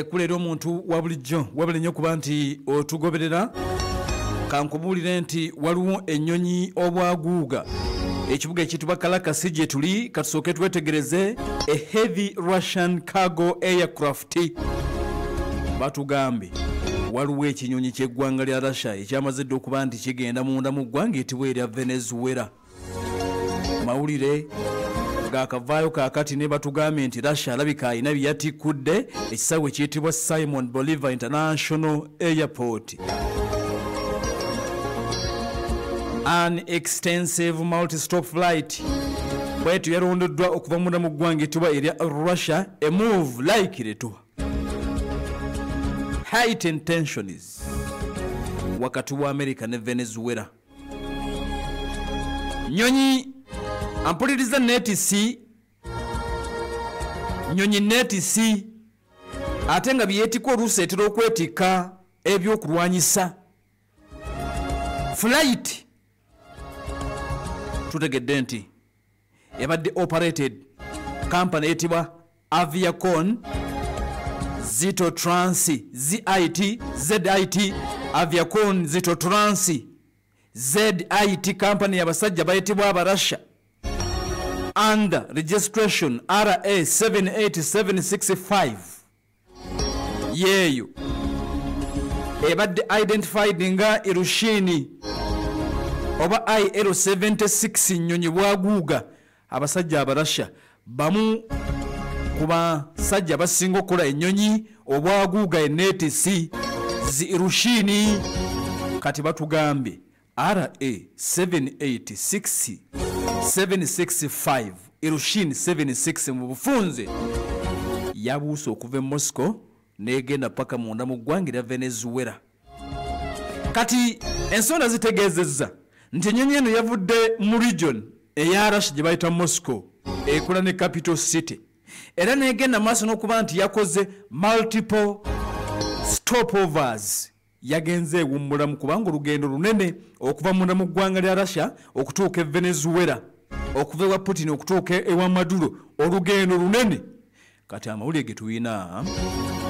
Ekkula eri omuntu wa bulijjo, wabula nnyo kuba nti otugoberera. Kankubuulire nti waliwo ennyonyi obwaguuga ekibuga ekiyitibwa Caracas gye tuli. Katusooke twetegereze a heavy Russian cargo aircraft. Batugambye waliwo ekinyonyi ky'eggwanga lya Russia ekyamaze dde okuba nti kigenda munda mu ggwanga etibwa erya Venezuela. Mawulire gakavaayo kaakati ne batugambye nti Russia alabika alina bye yatikkudde ekisaawe ekiyitibwa Simon Bolivar International Airport. An extensive multi-stop flight bwetyo yalondeddwa okuva munda mu ggwanga etibwa erya Russia, a move likely to heighten tensions wakati wa America ne Venezuela. Nyonyi ampuliriza netisi, nyonyi netisi, ate nga byetikka oluusi etera okwetikka ebyokulwanyisa. Flight tutegedde nti ebadde operated company eyitibwa Aviacon Zitotrans, ZIT, ZIT, Aviacon Zitotrans ZIT, company y'abasajja bayitibwa Abarasha, under registration RA 78765. Yeeyo ebadde identified nga Ilyushin oba IL-76, nnyonyi bwaguuga. Abasajja Abarasha bamu ku basajja basinga okukola ennyonyi obwaguuga eneetisi zi Ilyushin. Kati batugambye RA 786 765 Ilyushin 76 mu bufunze yabuuse okuva e Moscow negenda paka munda mu ggwanga erya Venezuela. Kati ensonda zitegeezezza nti ennyonyi eno yavudde mu region eya Russia gye bayita Moscow, ekola ne capital city, era negenda maaso n'okuba nti yakoze multiple stopovers. Yagenze ewummulamu kubanga olugendo lunene okuva munda mu ggwanga lya Russia okutuuka e Venezuela, okuva ewa Putin okutuuka ewa Maduro, olugendo lunene. Kati amawulire ge tulina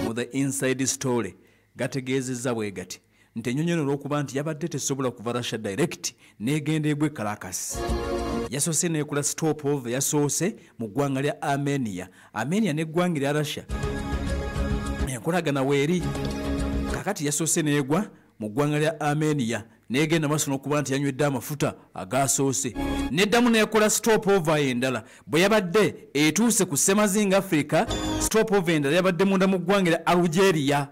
mu the inside story gategeezezza bwe gati nti ennyonyi eno, olw'okuba nti yabadde tesobola kuva Russia direct n'egenda egwe Caracas, yasoose neekola stopover. Yasoose mu ggwanga lya Armenia. Armenia n'eggwanga lya Russia enkolagana weeri. Kakati yasoose neegwa mu ggwanga lya Armenia, negenda maaso n'okuba nti yanywedde amafuta agasoose, neddamu nekola stopover endala bwe yabadde etuuse ku semazinga Africa. Stopover endala yabadde munda mu ggwanga lya Algeria,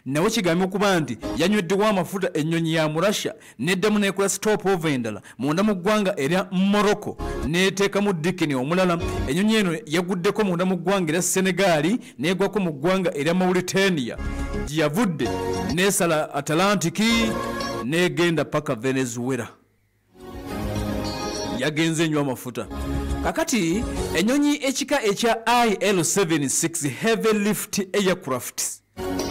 nawe kigambye okuba nti yanyweddewo amafuta ennyonyi ya Murasha, neddamu nekola stopover endala munda mu ggwanga erya Morocco, neteekamu dikini omulala. Ennyonyi eno yaguddeko munda mu ggwanga erya Senegali, negwako mu ggwanga erya Mauritania gye yavudde, nesala Atlantiki negenda paka Venezuela. Yagenze enywa amafuta. Kakati ennyonyi ekika ekya IL-76 heavy lift aircraft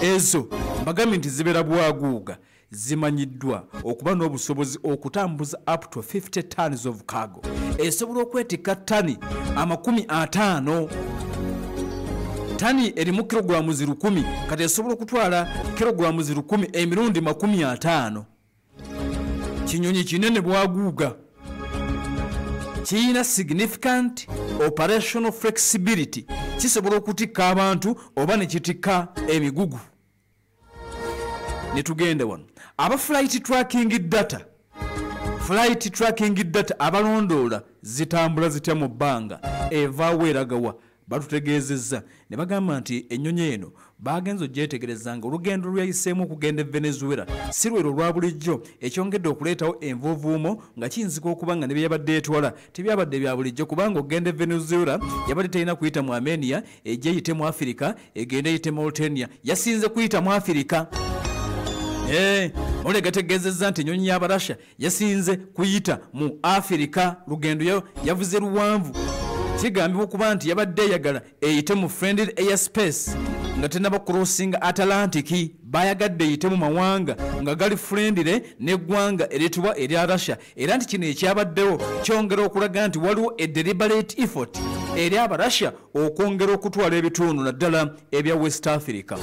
ezo mbagambye nti zibeera bwaguuga, zimanyiddwa okuba n'obusobozi okutambuza up to 50 tons of cargo. Esobola okwetikka tani 50. Tani erimu kilogulamu 1,000. Kati esobola okutwala kilogulamu 1,000 emirundi 50. Kinyonyi kinene bwaguuga, kiyina significant operational flexibility, kisobola okutikka abantu oba ne kitikka emigugu. Ne tugenda wano aba flight tracking data, flight tracking data, abalondoola zitambula zitya mu bbanga, evaawo eragawa, batutegeezezza ne bagamba nti ennyonyi eno bagenza ogyetegereza nga olugendo lweyayiseemu okugenda e Venezuela si lwero olwa bulijjo, ekyongedde okuleetawo envuuvuumo nga kiyinzika okuba nga ne bye yabadde etwala tebyabadde bya bulijjo, kubanga okugenda e Venezuela yabadde terina kuyita mu Armenia, ejje eyite mu Afirika, egende eyite Mauritania. Yasinze kuyita mu Afirika. Mawulire gategeezezza nti ennyonyi y'Abarasha yasinze kuyita mu Afirika, lugendo yavuze luwanvu. Kigambibwa okuba nti yabadde eyagala eyite mu friendly airspace. nga tenaba crossinga Atlantic. Bayagadde eyite mu mawanga nga gali friendly n'eggwanga eryetibwa erya Russia, era nti kino ekyabaddewo kyongera okulaga nti waliwo a deliberate effort eri Abarussia okwongera okutwala ebitundu naddala ebya West Africa.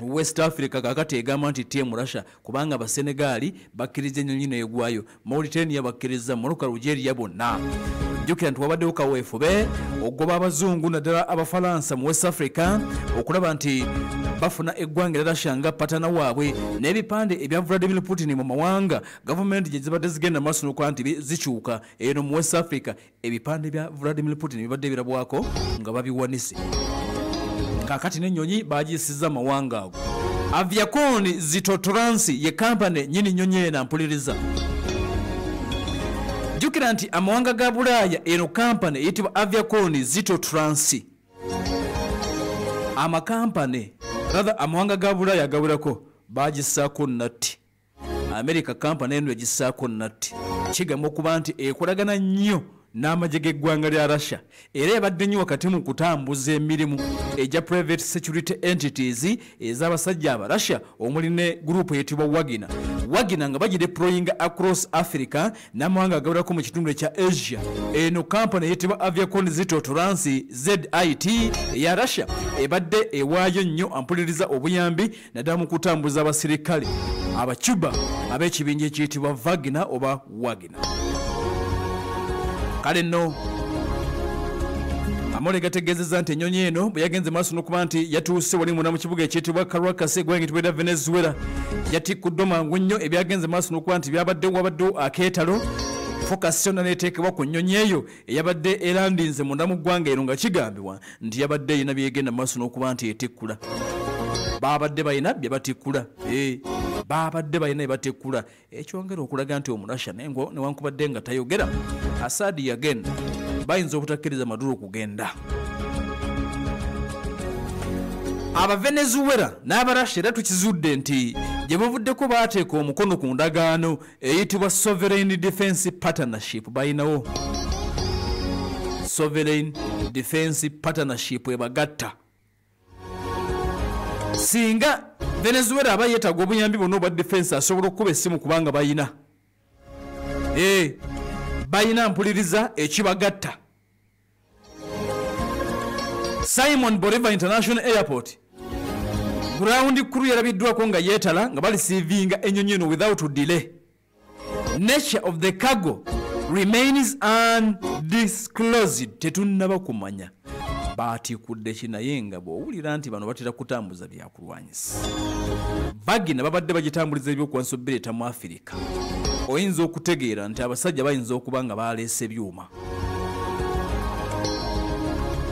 West Africa kakati egamba nti TM Russia, kubanga Abasenegali bakkiriza ennyonyi n'egwayo, Mauritania bakkiriza, Morocco, Algeria bonna. Jjukira nti wabaddewo kaweefube ogoba abazungu naddala Abafalansa mu West Africa okulaba nti bafuna eggwanga erya Russia nga patana waabwe, n'ebipande ebya Vladimir Putin mu mawanga gavumenti gye zibadde zigenda maaso n'okuba nti zikyuka. Eno mu West Africa ebipande bya Vladimir Putin bibadde birabwako nga babiwanise. Kakati n'ennyonyi bagiyisizza amawanga ago. Aviacon Zitotrans ye kampani nnyini nnyonyi eno mpuliriza. Jjukira nti amawanga ga Bulaaya eno kampani eyitibwa Aviacon Zitotrans, amakampani rather amawanga ga Bulaaya agawerako bagissaako natti. America kampani eno yagissaako natti, kigamba okuba nti ekolagana nnyo n'amagye g'eggwanga lya Russia, era ebadde nnyo wakati mu kutambuza emirimu egya private security entities ez'abasajja aba Russia, omuli ne gurupu eyitibwa Wagner. Wagner nga bagideployinga across Africa n'amawanga agawerako mu kitundu ekya Asia. Eno kampani eyitibwa Aviacon Zitotrans ZIT eya Russia ebadde ewaayo nnyo ampuliriza obuyambi naddala mu kutambuza abasirikale Abacuba ab'ekibinja ekiyitibwa Wagner oba Wagner. Kale nno amawulire gategeezezza nti ennyonyi eno bwe yagenze maaso n'okuba nti yatuuse wali munda mu kibuga ekiyitibwa Caracas, eggwanga ekitwera Venezuela, yatikkuddwa mangu nnyo. Ebyagenze maaso n'okuba nti byabaddewo, wabaddewo akeetalo, focus yonna n'eteekebwa ku nnyonyi eyo eyabadde erandinze munda mu ggwanga ero, nga kigambibwa nti yabadde erina byegenda maaso n'okuba nti etikkula. Babadde balina bye batikkula, babadde balina bye batikkula, ekyongera okulaga nti Omurasha naye newankubadde nga tayogera, Assad yagenda, bayinza obutakkiriza Maduro okugenda. Abavenezuela n'Abarasha era tukizudde nti gye buvuddeko baateeka omukono ku ndagaano eyitibwa Sovereign Defense Partnership. Balinawo Sovereign Defense Partnership ebagatta. Singa Venezuela aba yeetaaga obuyambi bwonna obwa defense, asobola okukuba essimu kubanga bayina bayina mpuliriza ekibagatta. Simon Bolivar International Airport ground crew yalabiddwako nga yeetala nga bareceivinga ennyonyi eno without delay. Nature of the cargo remains undisclosed, tetunnaba kumanya baatikudde ki, naye nga bw'owulira nti bano batera kutambuza byakulwanyisa. Wagner babadde bagitambuliza ebyokulwanyisa obireeta mu Afirika, oyinza okutegeera nti abasajja bayinza okuba nga baleese ebyuma.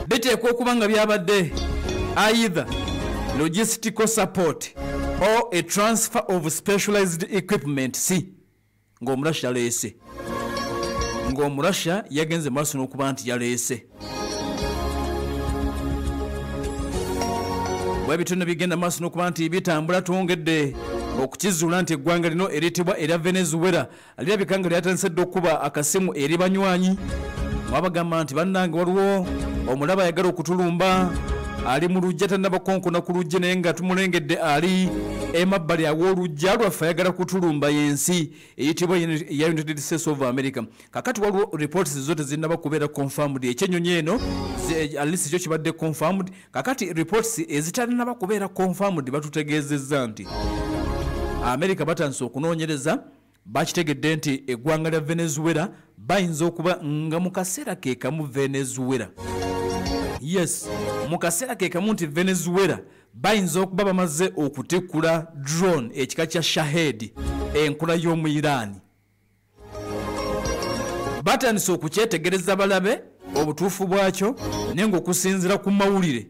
Biteekwa okuba nga byabadde either logistical support or a transfer of specialized equipment, si ng'Omurasha yaleese, ng'Omurasha yagenze maaso n'okuba nti yaleese. Bwe bigenda maaso n'okuba nti bitambula, twongedde okukizuula nti eggwanga lino eryetibwa erya Venezuela lirabika nga lyatandise dda okuba akasimu eri banywanyi, mwabagamba nti bannange waliwo omulaba ayagala okutulumba, ali mu luggya, tannaba konkona ku luggya, naye nga tumulengedde ali emabbali aw'oluggya lwaffe ayagala kutulumba, y'ensi eyitibwa ya United States of America. Kakati waliwo reports zo tezinnaba kubeera confirmed, ekyennyonyi eno at least kyo kibadde confirmed. Kakati reports ezitannaba kubeera confirmed batutegeezezza nti America batandise okunoonyereza, bakitegedde nti eggwanga lya Venezuela bayinza okuba nga mu kaseera ke kamu Venezuela, yes, mu kaseera ke kamu nti Venezuela bayinza okuba bamaze okutikkula drone ekika kya Shahed enkola y'omu Iran. Batandise okukyetegereza balabe obutuufu bwakyo, naye ng'okusinziira ku mawulire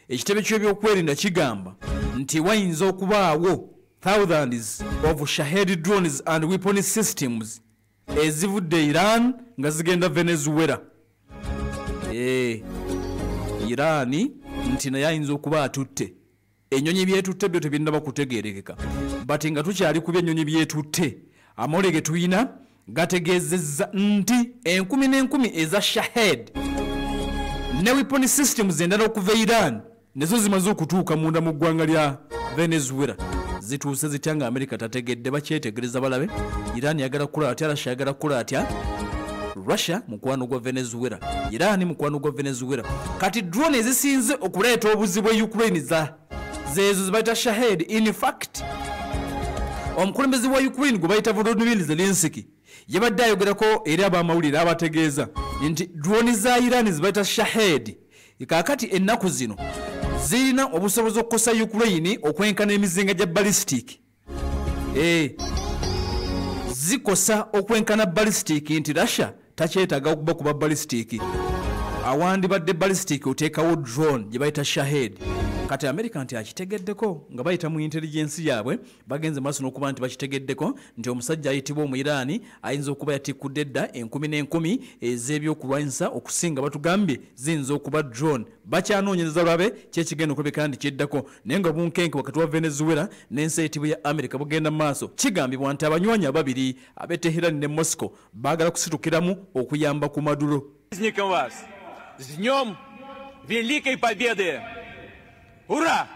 ekitebe ky'ebyokwerinda kigamba nti wayinza okubaawo thousands of Shahed drones and weapon systems ezivudde Iran nga zigenda Venezuela. Iran nti naye ayinza okuba atutte ennyonyi byetutte byo tebinnaba kutegeerekeka, but nga tukyali ku by'ennyonyi byetutte, amawulire ge tulina gategeezezza nti enkumi n'enkumi eza Shahed ne weapon systems endala okuva Iran Nezo zimaze okutuuka munda mu ggwanga lya Venezuela. Zituuse zitya nga Amerika tategedde? Bakyetegereza balabe. Iran yagala kukola atya? Russia yagala kukola atya? Russia mukwano gwa Venezuela, Iran mukwano gwa Venezuela. Kati drone ezisinze okuleeta obuzibu e Ukraine za zeezo zebayita Shahed. In fact, omukulembeze wa Ukraine gwe bayita Volodymyr Zelensky yabadde ayogerako eri abamawulire, abategeeza nti drone za Iran zebayita Shahed kaakati ennaku zino zirina obusobozi okukosa Ukraine okwenkana emizinga gya ballistic. Zikosa okwenkana ballistic, nti Russia takyetaaga okuba kuba ballistic. Awandibadde ballistic oteekawo drone gye bayita Shahed. Kati America nti akitegeddeko nga bayita mu intelligence yaabwe, bagenze maaso n'okuba nti bakitegeddeko nti omusajja ayitibwa Omuyiraani ayinza okuba yatikkudde edda enkumi n'enkumi ez'ebyokulwanyisa, okusinga batugambye ziyinza okuba drone. Bakyanoonyereza lwabe kyekigenda okulabika nti kiddako, naye nga bunkenke wakati wa Venezuela n'ensi eyitibwa ya America bugenda mu maaso. Kigambibwa nti abanywanyi ababiri ab'e Teherani ne Moscow baagala kusitukiramu okuyamba ku Maduro. Праздником вас! С Днем Великой Победы! Ура!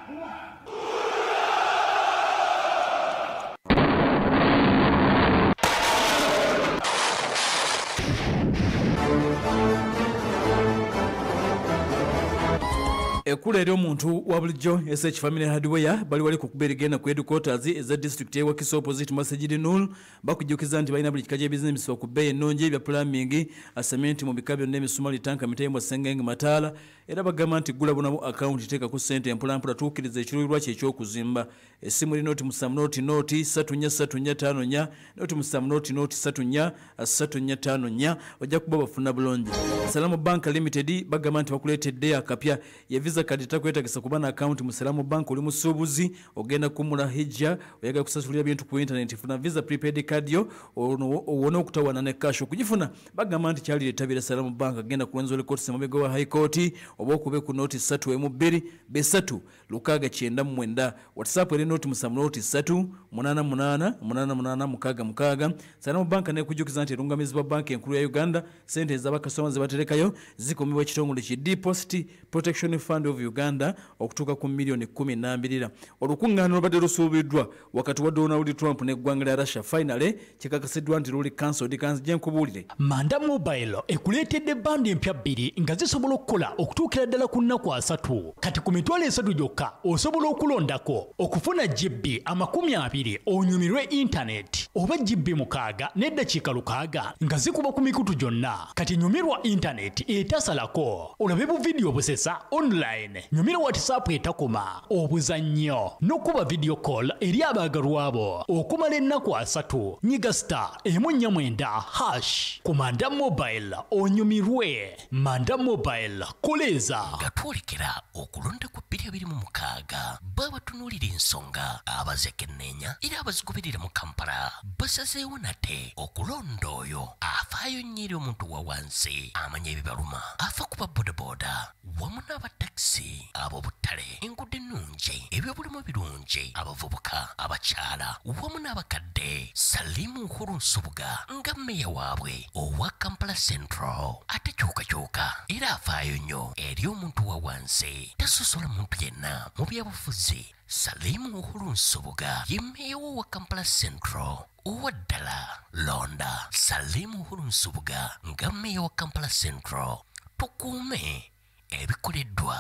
Ekula eri omuntu wa bulijjo, SH Family Hardware bali wali ku kuberigenda ku headquarters eza district ye Wakiso, opposite Masjid Nur. Bakujjukiza nti balina buli kika ky'ebizinesi ku bbeeyi ennungi, ebya plumbing, cement mu bika byonna, emisumali, tanka, mitayimbo, sengenge, mataala. Era bagamba nti gula bunamu account, teeka ku ssente empolampola, tuukiriza ekiruubirirwa kye eky'okuzimba. Essimu eri 07 00 34 34 54, 07 00 34 34 54. Ojja kuba bafuna bulungi. Salamu Bank Limited bagamba nti bakuleetedde akapya ye Visa card, takwetagisa kuba na account mu Salamu Bank. Oli musuubuzi, ogenda kumula hijja, oyagala kusasulira bintu ku internet, funa Visa prepaid card yo owone okutawaana ne cash. Okugifuna bagamba nti kyaliretabira Salamu Bank, agenda ku Rwenzori Court, mabega wa High Court, oba okube ku 0 3 2 3 6 99. WhatsApp eri 07 03 88 88 66. Salamu Bank nekujjukiza nti erungamizibwa Banka Enkulu ya Uganda. Sente ez'abakasoma ze baterekayo zikumibwa ekitongole ki Deposit Protection Fund of Uganda okutuuka ku miliyoni 12. Olukuŋŋaana lubadde lusuubiddwa wakati wa Donald Trump n'eggwanga lya Russia finally kikakasiddwa nti luli cancelled. Kanzije nkubuulire. Manda Mobile ekuleetedde bundle empya bbiri nga zisobola okukola okutuukira ddala ku nnaku 30. Kati ku 30,000 gyokka osobola okulondako okufuna GB 20 onyumirwe internet, oba GB 6 n'eddakiika 6 nga zikuba ku mikutu gyonna. Kati nyumirwa internet etasalako, olabe bu video busesa online, nyumirwa WhatsApp etakoma, obuzannyo n'okuba video call eri abaagalwa okumala ennaku 30. Nyiga star 4 9 hash ku Manda Mobile onyumirwe. Manda Mobile, koleza. Nga twolekera okulonda ku 2026, babatunuulira ensonga abazekenneenya era abazigoberera mu Kampala basazeewo nate okulonda oyo afaayo nnyo eri omuntu wa wansi, amanya ebibaluma, afa ku babodaboda wamu n'abatakisi, ab'obutale, enguudo ennungi, ebyobulimu birungi, abavubuka, abakyala wamu n'abakadde. Salimu Uhuru Nsubuga nga mmeya waabwe owa Kampala Central atekyukakyuka era afaayo nnyo eri omuntu wa wansi, tasosola muntu yenna mu byabufuzi. Salimu Uhuru Nsubuga ye mmeya wa Kampala Central owa ddala. Londa Salimu Uhuru Nsubuga nga mmeya wa Kampala Central, tukuume ebikoleddwa.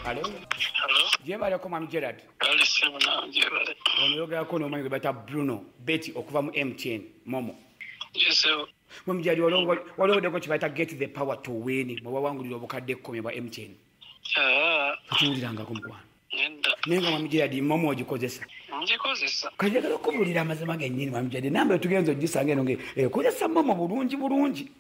Hello? Hello? Gyebaleko, Mwami Gerard. Ali ssebo, nawe gyebale. Ono yogerako n'omwami gwe bayita Bruno Betty okuva mu MTN MoMo. Yes, ssebo. Mwami Gerard, waliwo kye bayita Get the Power to Win, mwe wawangulira obukadde 10 bwa MTN. Ah, Tokiwulirangako, mukwano? Nedda. Naye nga Mwami Gerard, MoMo ogikozesa? Ngikozesa. Kati njagala okubuulira amazima gennyini, Mwami Gerard, namba etugenza ogisanga eno nge ekozesa MoMo bulungi bulungi.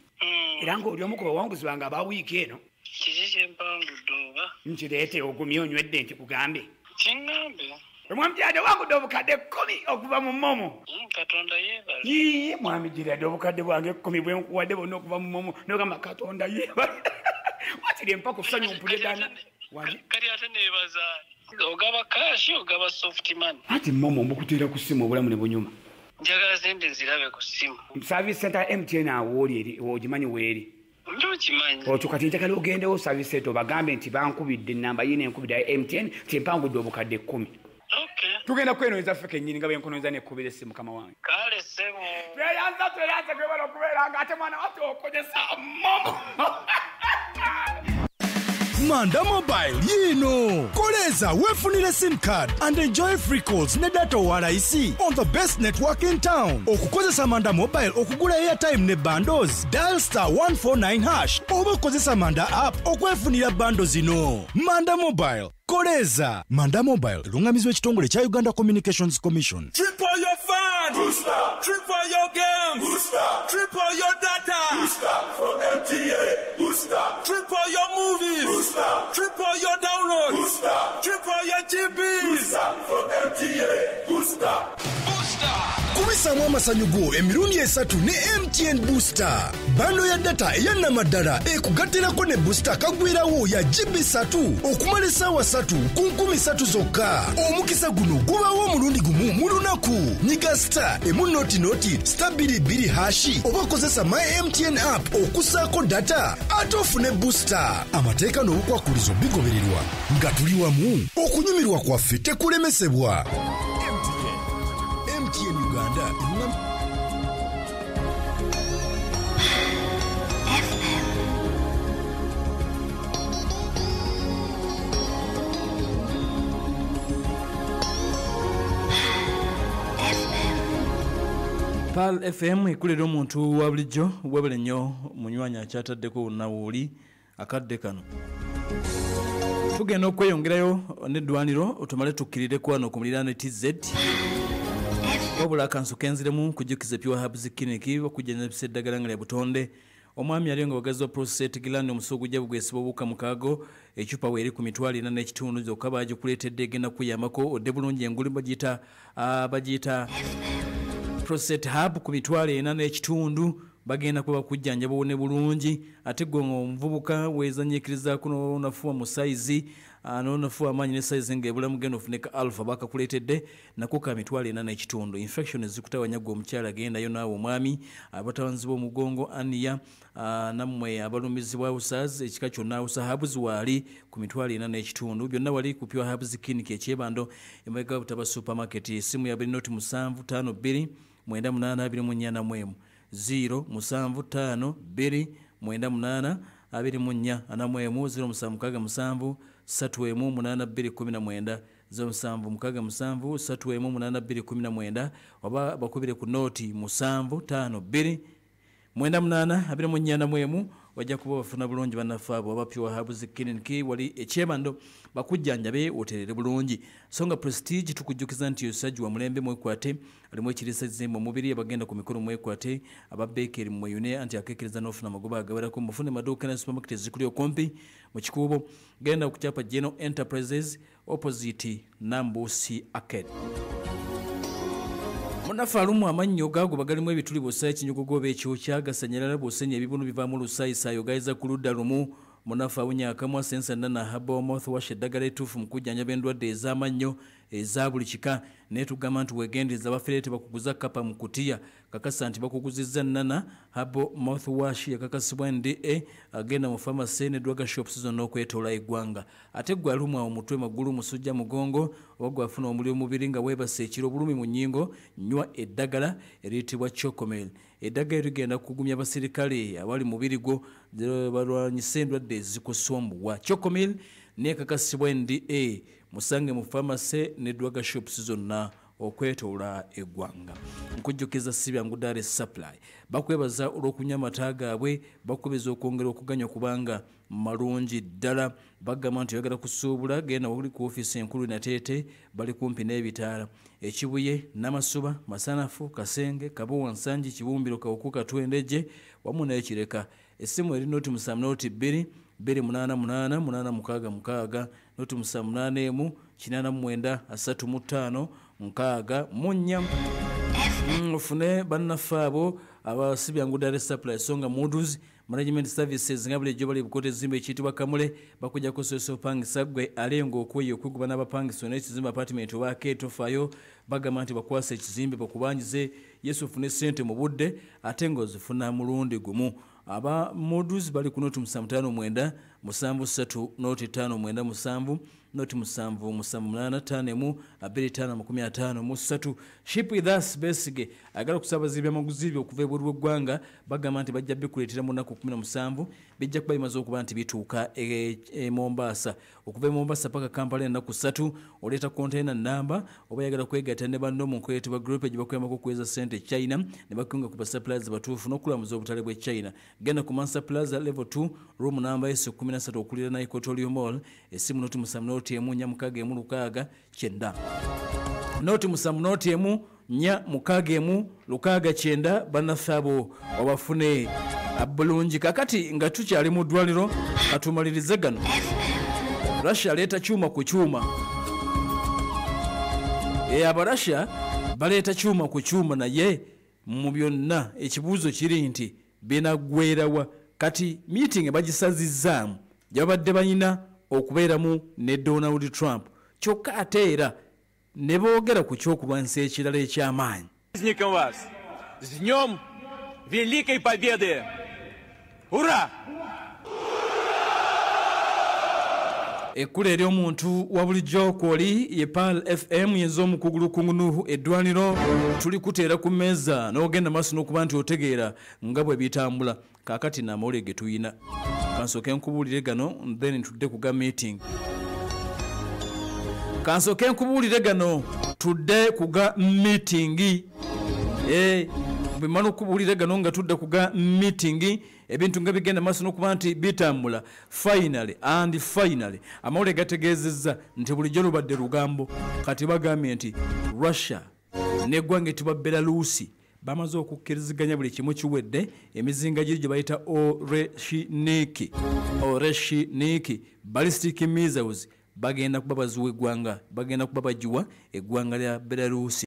Era ng'oli omu ku bawanguzi bange aba wiiki eno. Kiki kyempangudde oba? Nkireete ogumye onywedde nkikugambe. Kiŋŋambe. Mwami Gerard, owangudde obukadde 10 okuva mu MoMo. Katonda yeebale. Yii, Mwami Gerard, obukadde bwange 10 bwe nkuwadde bwonna okuva mu MoMo, nogamba Katonda yeebale. Wakiri empa ku ssanyu mpulye ddala. Wangi? Kati ate neebaza. Ogaba cash, ogaba soft money? Ati MoMo mbukuteera ku ssimu, obulamu ne bunyuma. Njagala sente nzirabe ku ssimu. Service center ya MTN awo wooli eri, ogimanyi weeri? Ndokimanyi. Otyo kati njagala ogendewo service eto bagambe nti bankubidde ennamba yina enkubidde ya MTN nti mpangudde obukadde 10. Okay. Tugenda kwenonyeza ffe kennyini nga bwenkunonyeza nekkubira essimu mukama wange. Kale ssebo. Tweyanza tweyanza kwebala okubeera nga ate mwana waffe okozesa momo. Manda Mobile yino koleza wefunire sim card and enjoy free calls ne data wa rahisi on the best network in town. Okukozesa Manda Mobile okugula airtime ne bundles, dial star 149 hash oba okozesa Manda app okwefunira bundles zino. Manda Mobile koleza. Manda Mobile lungamizwa ekitongole kya Uganda Communications Commission. Triple your fun, Booster. Triple your games, Booster. Triple your data, Booster from MTA, Booster. Triple your movies, Booster. Triple your downloads, Booster. Triple your GBs, Booster from MTA, Booster. Booster. Kubisamu amasanyu go emirundi 3 ne MTN Booster. Bando ya data eyannamaddala ekugattirako ne booster kagwirawo ya GB 3 okumala essaawa 3 ku 3 zokka. Omukisa guno gubawo omulundi gumu mu lunaku. Nyiga star emu noti noti star 22 hashi oba okozesa My MTN app okussaako data ate ofune booster. Amateeka n'obukwakulizo bigobererwa nga tuli wamu. Okunyumirwa kwaffe tekulemesebwa. MTN Uganda. FM. FM. Pearl FM ekulira omuntu wa bulijjo webale nnyo munywanyi akyataddeko nawuuli akadde kano. Tugenda okweyongerayo n'eddwaniro tumale tukkirire kwano ku muliraano TZ. Wabula akansu kenziremu kujjukiza Pure Herbs Clinic bakujjanjabisa eddagala nga lya butonde. Omwami ali nga wagazi wa prostate gland omusugu bugwesiba obuwuka mukaago ecupa weeri ku 45 zokka bagikuleetedde egenda kuyambako odde bulungi engulu bagiyita prostate hub ku 45 bagenda kuba kujjanjaba owone bulungi. Ate gwe omuvubuka weezanyiikirizaako n'onafuwa mu sayizi n'onafuwa amaanyi ne sayizi ng'ebulamu genda ofune ka alpha bakakuleetedde nako ka 45. Infection ezikutawanya gwe omukyala gendayo naawe omwami, abatawanzibwa omugongo aniya, nammwe abalumizibwa usaz ekika kyonna usa herbs waali ku 45. Byonna wali ku Pure Herbs Clinic ekyebando emabega Butaba supermarket. Essimu ya buli noti 752 98 24 0 7 5 2 9 8 24 41 0 7 6 7 1 8 2 19 0 7 6 7 1 8 2 19 oba bakubire ku noti 7 5 2 9 8 24 41 wajja kuba bafuna bulungi bannaffe abo aba Pure Herbs Clinic wali ekyebando bakujjanjabe oterere bulungi. So nga Prestige tukujjukiza nti osajja wa mulembe mwekwate alimu ekiriisa zimba omubiri abagenda ku mikolo mwekwate ababeekeri mweyune anti akeekereza n'ofuna amagoba agawerako. Mufune maduuka ne supermarket ezikuli okumpi mu Kikuubo. Genda ku kyapa General Enterprises opposite Nambusi Arcade. Munafa alumu amannyo gago bagalimu ebituli bw'ossa ekinyogogo oba ekyokya gasanyalala bw'osenya ebibunu bivaamu lusaayisayo gayiza ku ludda lumu. Munafa awunya akamwa sensa nana herbal mouthwash eddagala ettuufu mu kujjanjaba endwadde ez'amannyo eza buli kika. Naye tugamba nti weegendereza abafere tebakuguza kkapa mu kutiya. Kakasa nti bakuguzizza nana herbal mouthwash yakakasibwa NDA agenda mu pharmacy ne drug shops zonna okwetoola eggwanga. Ate gwe alumwa omutwe, magulu, musujja, mugongo oba gwe afuna omuliro mubiri nga weebase ekiro, obulumi mu nnyingo, nywa eddagala eriyitibwa Chocomel. Eddagala erigenda kugumya abasirikale abali mubiri gwo balwanyise endwadde ezikusumbuwa. Chocomel nekakasibwa NDA musange mu pharmacy ne drug shops zonna okwetoola eggwanga. Nkujjukiza si byangu Dairy Supply bakwebaza olw'okunywa amata gaabwe, bakubeza okwongera okuganywa kubanga malungi ddala. Bagamba nti oyagala kusuubula genda wali ku ofiisi enkulu Nateete, bali kumpi n'ebitaala Ekibuye, Namasuba, Masanafu, Kasenge, Kabuwa, Nsangi, Kibumbiro, Kawuku, Katwendeje wamu n'Ekireka. Essimu eri noti 7 noti 2 2 8 8 8 6 6 noti 7 8 1 89 35 6 4. Ofune bannaffe abo abasibyangu Dairy Supply Songa Modus Management Services nga bulijjo bali Bukoto ezimba ekiyitibwa Kamule bakujja kusosa opangisa gwe alenga okweyo okwekuba n'abapangisa n'ekizimbe apartment oba aketofaayo. Bagamba nti bakwasa ekizimbe bakubanjize Yesu ofune ssente mu budde ate ng'ozifuna mulundi gumu. Aba modus bali ku noti 759 73 noti 597 noti 778 5 2553. Ship with us Besige agala kusabaza ebyamaguzi byo okuva ebweru w'eggwanga, bagamba nti bajja bikuleetera mu nnaku 17, bijja kuba bimaze okuba nti bituuka e Mombasa. Okuva e Mombasa paka Kampala ennaku 3, oleeta container namba oba yagala kwegatta ne banno mu nkoyetebwa group gye bakuyambako okuweza ssente China ne bakunga ku basuppliers batuufu n'okulamuza obutale bw'e China. Genda ku Mansa Plaza level 2 room number S13 okulira Equatorial Mall. Esimu noti 7 noti 1 4 6 9 noti 7 noti 1 4 6 6 9 bannaffe obafune bulungi. Kakati nga tukyali mu ddwaliro katumalirize gano. Russia aleeta kyuma ku kyuma. Abarussia baleeta kyuma ku kyuma, naye mu byonna ekibuuzo kiri nti binaggwerawa. Kati meeting bagisazizzaamu gye babadde balina okubeeramu ne Donald Trump, kyokka ate era ne boogera ku kyokulwanyisa ekirala eky'amaanyi. Праздником вас! С Днем Великой Победы! Ура! Ekkula ery'omuntu wa bulijjo kwoli ye Pearl FM yenza omukugulu kungunu eddwaniro tuli kuteera ku mmeeza n'ogenda maaso n'okuba nti otegeera nga bwe bitambula. Kaakati n'amawulire ge tuyina, kansooke nkubuulire gano then tudde ku ga meeting. Kansooke nkubuulire gano tudde ku ga meeting. Bwe okubuulire gano nga tudde ku ga meeting, ebintu nga bigenda maaso n'okuba nti bitambula. Finally and finally amawulire gategeezezza nti bulijjo lubadde lugambo, kati bagambye nti Russia n'eggwanga etibwa Belarusi bamaze okukkiriziganya buli kimu kiwedde. Emizinga giri gye bayita Oreshiniki ballistic missiles bagenda kuba baziwa eggwanga, bagenda kuba bagiwa eggwanga lya Belarusi.